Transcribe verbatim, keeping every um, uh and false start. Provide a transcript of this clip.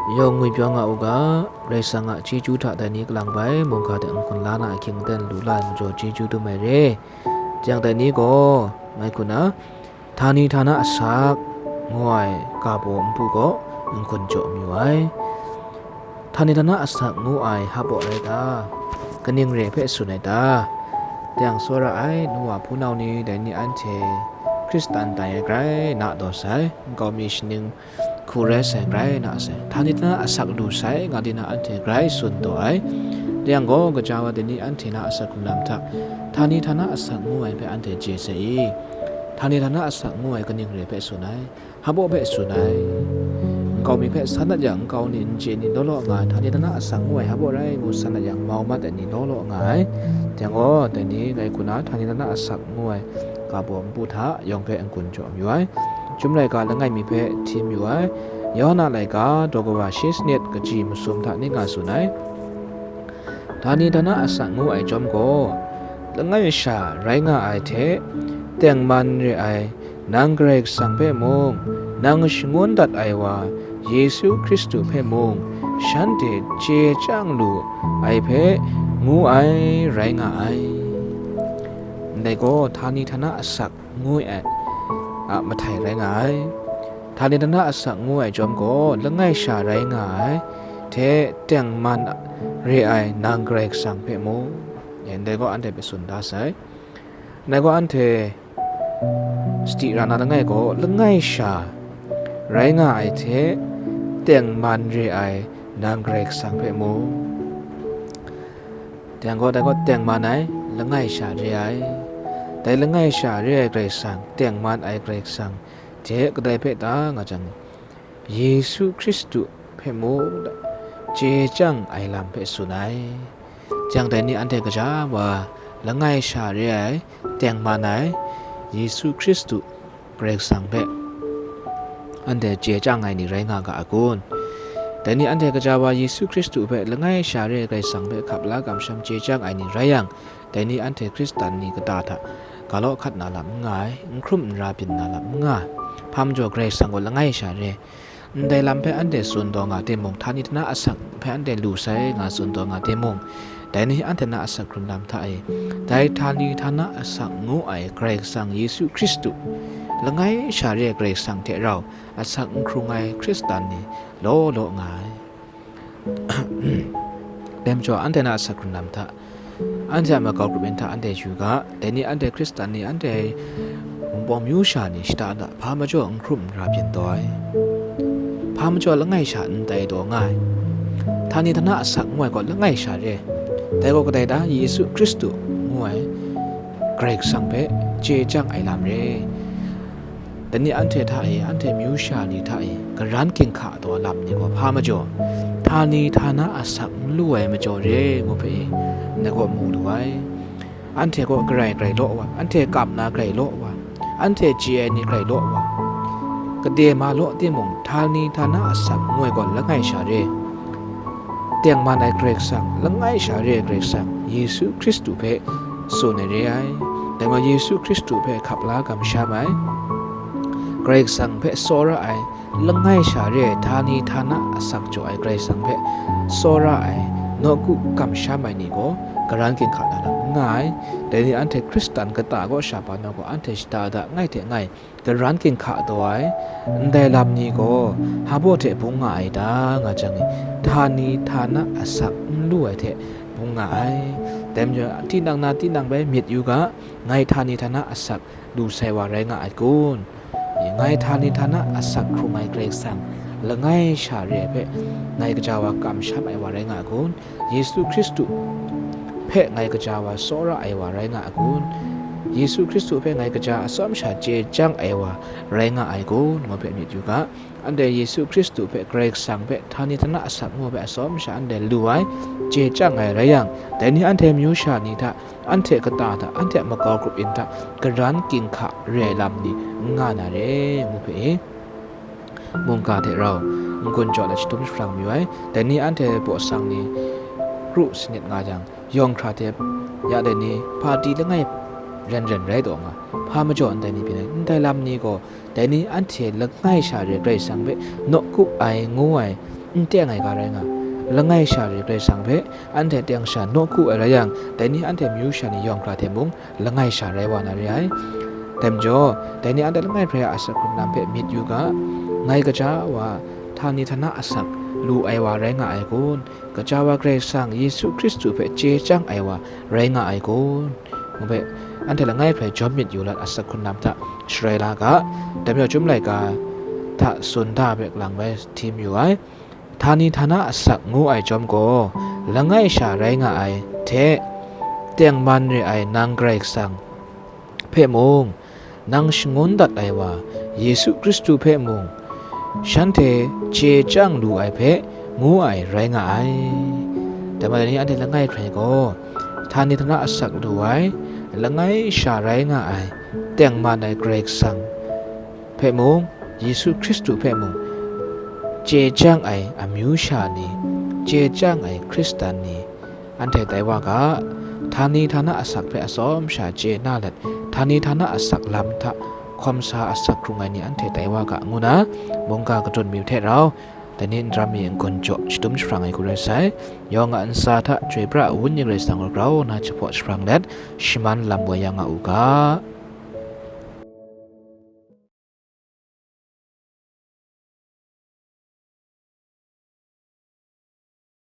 Yawng ngwipyaw nga u ga, Karai Kasang a chyeju hta dai ni kalang bai mungga hte n-gun la na ahkying ten lu la ai majaw chyeju dum ai re. Jang dai ni gaw, ngai hku na, htani htana asak ngu ai ga baw npu gaw n-gun jaw mayu ai. Htani htana asak ngu ai hpaw rai ta? Kaning re ai hpe tsun ai ta? Teng tsawra ai nu wa hpunau ni dai ni anhte Hkristan tai ai grai na daw sai, nkau mi shaning hku rai sai, grai na sai, htani htana asak lu sai, nga di na anhte grai tsun taw ai. Rai yang gaw, gaja wa dai ni anhte na asak hkrung lam hta, htani htana asak ngu ai hpe anhte chye sai i? Htani htana asak ngu ai kaning re hpe tsun ai, hpaw hpe tsun ai. Nkau mi hpe san dat yang, nkau ni n chye ni law law nga ai, htani htana asak ngu ai hpaw rai ngu san dat yang, mau mat ai ni law law nga ai. Rai yang gaw, dai ni ngai hku na htani htana asak ngu ai ga baw npu hta yawng hpe n-gun jaw mayu ai. Chyum laika langai mi hpe hti mayu ai. Yawhan a laika daw kawa shi sanit kaji masum hta ning nga tsun ai. Htani htana asak ngu ai chyawm gaw, langai sha rai nga ai hte, tengman re ai nang Karai Kasang hpe mung, nang shangun dat ai wa Yesu Hkristu hpe mung, shanhte chye chyang lu ai hpe ngu ai rai nga ai. Ndai gaw htani htana asak ngu ai a mahtai rai nga ai. Htani htana asak ngu ai chyawm gaw, langai sha rai nga ai hte, tengman re ai nang Karai Kasang hpe mung, ndai gaw anhte hpe tsun da sai. Ndai gaw anhte sadi ra na langai gaw, langai sha rai nga ai hte, tengman re ai nang Karai Kasang hpe mung, dai gaw, dai gaw tengman ai, langai sha re ai. Dai langai sha re ai Karai Kasang, tengman ai Karai Kasang hte kadai hpe ta nga jang, Yesu Hkristu hpe mung chye chyang ai lam hpe tsun ai. Jang dai ni anhte gaja wa langai sha re ai, tengman ai, Yesu Hkristu Karai Kasang hpe anhte chye chyang ai ni rai nga ga a kun? Dai ni anhte gaja wa Yesu Hkristu hpe langai sha re ai Karai Kasang hpe hkap la kamsham chye chyang ai ni rai yang, dai ni anhte Hkristan ni kata hta ga law hkat na lam n nga ai, n hkrum n ra byin na lam n nga ai. Hpa majaw Karai Kasang gaw langai sha re ai. Ndai lam hpe anhte tsun taw nga timung, htani htana asak hpe anhte lu sai nga tsun taw nga timung, dai ni anhte na asak hkrung lam hta e, dai htani htana asak ngu ai Karai Kasang Yesu Hkristu langai sha re ai Karai Kasang hte rau asak n hkrung ai Hkristan ni law law nga ai. Dai majaw, anhte na asak hkrung lam hta, anhte a makau grup yin hta anhte yu ga, dai ni anhte Hkristan ni, anhte Wunpawng myu sha ni shada da, hpa majaw n hkrum n ra byin taw ai, hpa majaw langai sha n tai taw nga ai. Htani htana asak ngu ai gaw langai sha re ai. Dai gaw kadai ta? Yesu Hkristu ngu ai Karai Kasang hpe chye chyang ai lam re. Dai ni anhte hta e, anhte myu sha ni hta e, karan ginhka taw lam ni gaw hpa majaw, htani htana asak n lu ai majaw re ngu hpe e, ndai gaw mu lu ai. Anhte gaw garai grai law wa, anhte kam na grai law wa, anhte chye ai ni grai law wa, gade ma law timung, htani htana asak ngu ai gaw langai sha re ai. Tengman ai Karai Kasang, langai sha re ai Karai Kasang, Yesu Hkristu hpe tsun ai re ai. Dai gaw Yesu Hkristu hpe hkap la kamsham ai, Karai Kasang hpe tsawra ai, langai sha re ai, htani htana asak jaw ai Karai Kasang hpe tsawra ai, nawku kamsham ai ni gaw karan ginhka na lam n nga ai. Dai ni anhte Hkristan kata kaw sha pa na gaw anhte shada da, ngai hte ngai karan ginhka taw ai, ndai lam ni gaw hpa baw hte bung nga ai ta, nga jang e, htani htana asak n lu ai hte bung nga ai. Dai majaw, tinang na tinang bai myit yu ga, ngai htani htana asak lu sai wa rai nga ai kun? Ngai htani htana asak hkrung ai Karai Kasang langai sha re ai hpe ngai gaja wa kamsham ai wa rai nga ai kun? Yesu Hkristu hpe ngai gaja wa tsawra ai wa rai nga ai kun? Yesu Hkristu hpe ngai gaja atsawm sha chye chyang ai wa rai nga ai kun? Ngu hpe myit yu ga. Anhte Yesu Hkristu hpe, Karai Kasang hpe, htani htana asak ngu hpe atsawm sha anhte lu ai, chye chyang ai rai yang, dai ni anhte myu sha ni hta, anhte kata hta, anhte a makau grup yin hta, karan ginhka re ai lam ni n nga na re, ngu hpe e. Mungga hte rau n-gun jaw let shadum jahprang mayu ai. Dai ni anhte baw sang ni kru sanit nga jang, yawng hkra hte ya dai ni hpa di langai ren ren rai taw nga, hpa majaw ndai ni byin ai. Ndai lam ni gaw, dai ni anhte langai sha re ai Karai Kasang hpe nawku ai ngu ai n teng ai ga rai nga, langai sha re Karai Kasang hpe anhte teng sha nawku ai rai yang, dai ni anhte amyu sha ni yawng hkra hte mung langai sha rai wa na re ai. Dai majaw, dai ni anhte langai hprai a asak hkrung lam hpe myit yu ga, ngai gaja wa, htani htana asak lu ai wa rai nga ai kun? Gaja wa Karai Kasang Yesu Hkristu hpe chye chyang ai wa rai nga ai kun? Ngu hpe, anhte langai hprai jawm myit yu lat asak hkrung lam hta sharai la ga. Dai majaw, Chyum laika hta tsun da hpe lang bai htim yu ai. Htani htana asak ngu ai chyawm gaw, langai sha rai nga ai hte, tengman re ai nang Karai Kasang hpe mung, nang shangun dat ai wa Yesu Hkristu hpe mung, shanhte chye chyang lu ai hpe ngu ai rai nga ai. Dai majaw, dai ni anhte langai hprai gaw, htani htana asak lu ai, langai sha rai nga ai, tengman ai Karai Kasang hpe mung, Yesu Hkristu hpe mung, chye chyang ai amyu sha ni, chye chyang ai Hkristan ni, anhte tai wa ga, htani htana asak hpe atsawm sha chye na let, htani htana asak lam hta hkawm sa asak hkrung ai ni anhte tai wa ga, ngu na mungga kadun mi hte rau, dai ni nram mi n-gun jaw shadum jahprang ai hku rai sai. Yawng a ntsa hta chyoi pra ai Wenyi Karai Kasang grau na jahpaw jahprang let, shaman lam woi ya nga u ga.